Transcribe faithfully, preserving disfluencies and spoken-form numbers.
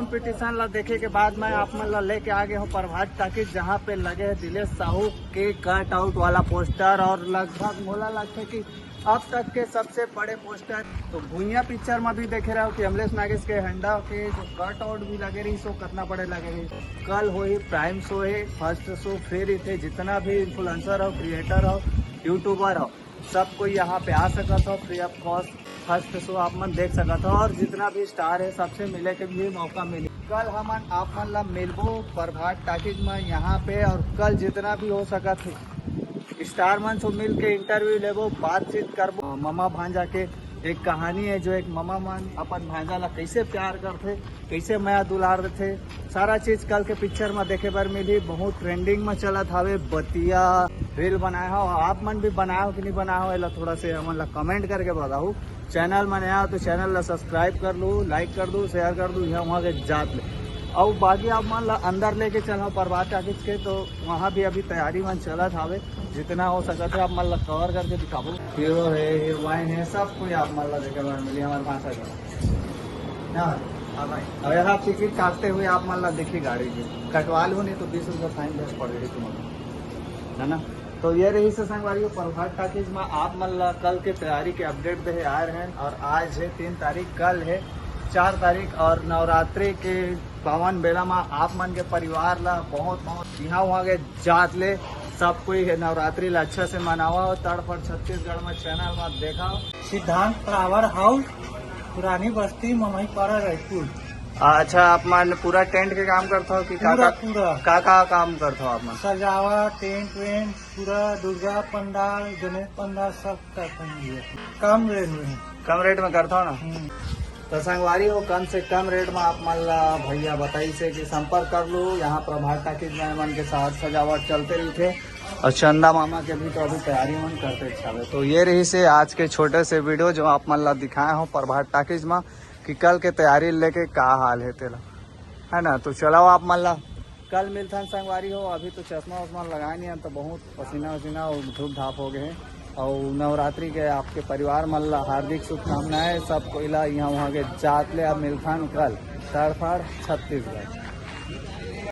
Competition ला देखे के बाद मैं आप मन ला लेके आ गए हूँ प्रभात टाकीज, जहाँ पे लगे है दिलेश साहू के कट आउट वाला पोस्टर और लगभग मोला लगता है कि अब तक के सबसे बड़े पोस्टर। तो भुइयां पिक्चर में भी देखे रहो कि अमलेश नागेश के हंडा के जो कट आउट भी लगे रही, सो कितना बड़े लगे रही। कल होही प्राइम शो है, फर्स्ट शो फ्री थे। जितना भी इन्फ्लुएंसर हो, क्रिएटर हो, यूट्यूबर हो, सब कोई यहाँ पे आ सकत हो free of cost. First show आप मन देख सकत हो और जितना भी स्टार है सबसे मिले के भी मौका मिले। कल हमन आप मन ला मिलबो प्रभात टाकीज में यहाँ पे और कल जितना भी हो सकत है स्टार मन से मिल के इंटरव्यू लेबो, बातचीत करबो। ममा भांजा के एक कहानी है जो एक ममा मन अपन भांजा ला कैसे प्यार करथे, कैसे मया दुलार देथे, सारा चीज कल के पिक्चर में देखे बर मिली। बहुत ट्रेंडिंग में चलत हवे बतिया रील बनाए हो, आप मन भी बनाए हो कि नहीं बनाए हो, एला थोड़ा से हमन ला कमेंट करके बताओ। चैनल में नया हो तो चैनल ला सब्सक्राइब कर लू, लाइक कर दू, शेयर कर दू, यहाँ वहाँ के जात ले। और बाकी आप मन ला अंदर लेके चलो प्रभात टाकीज के, तो वहाँ भी अभी तैयारी मन चलत हवे, जितना हो सकत है आप मन ला कवर करके दिखाबो। हीरो है, हीरोइन है, सब कोई आप मन ला देखे बर मिली हमारे भांजा का। हाँ, हाँ भाई। और यहाँ टिकट काटते हुए आप मन ला देखी गाड़ी की, कटवा लू नहीं तो बीस रुपये फाइन दस पड़ गई तुम, है ना? तो ये रही से संगवारी हो, प्रभात टाकीज में आप मन ला कल के तैयारी के अपडेट दे आए रहे हैं। और आज है तीन तारीख, कल है चार तारीख और नवरात्रि के पावन बेला में आप मन के परिवार ला बहुत बहुत यहाँ वहाँ के जात ले सब कोई है नवरात्रि ला अच्छा से मनावा और तड़फड़ छत्तीसगढ़ में चैनल में देखा। सिद्धांत फ्लावर हाउस, पुरानी बस्ती, ममई पारा, रायपुर। अच्छा, आप मन पूरा टेंट के काम करता हो कि का पूरा, का, पूरा। का का काम करता हो आप मन? सजावट, टेंट वेंट, पूरा दुर्गा पंडाल, गणेश पंडाल, सब करते हैं ये। कम रेट में। कम रेट में करता हो ना? हम्म। तो संगवारी हो, कम से कम रेट में आप मन ला भैया बताई से कि संपर्क कर लो। यहाँ प्रभात टाकीज में मन के साथ सजावट चलते रही थे और चंदा मामा के भी तो अभी तैयारी मन करते हवे। तो ये रही से आज के छोटे से वीडियो जो आप मन ला दिखाए हो प्रभात टाकीज में कि कल के तैयारी लेके का हाल है तेला, है ना? तो चलाओ आप मन ला कल मिलथन संगवारी हो। अभी तो चश्मा वश्मा लगाए नहीं हन, तो बहुत पसीना वसीना और धूप धाप हो गए हैं। और नवरात्रि के आपके परिवार मन ला हार्दिक शुभकामनाएं। सब कोई ला यहाँ वहाँ के जात ले। अब मिलथन कल तड़फड़ छत्तीसगढ़।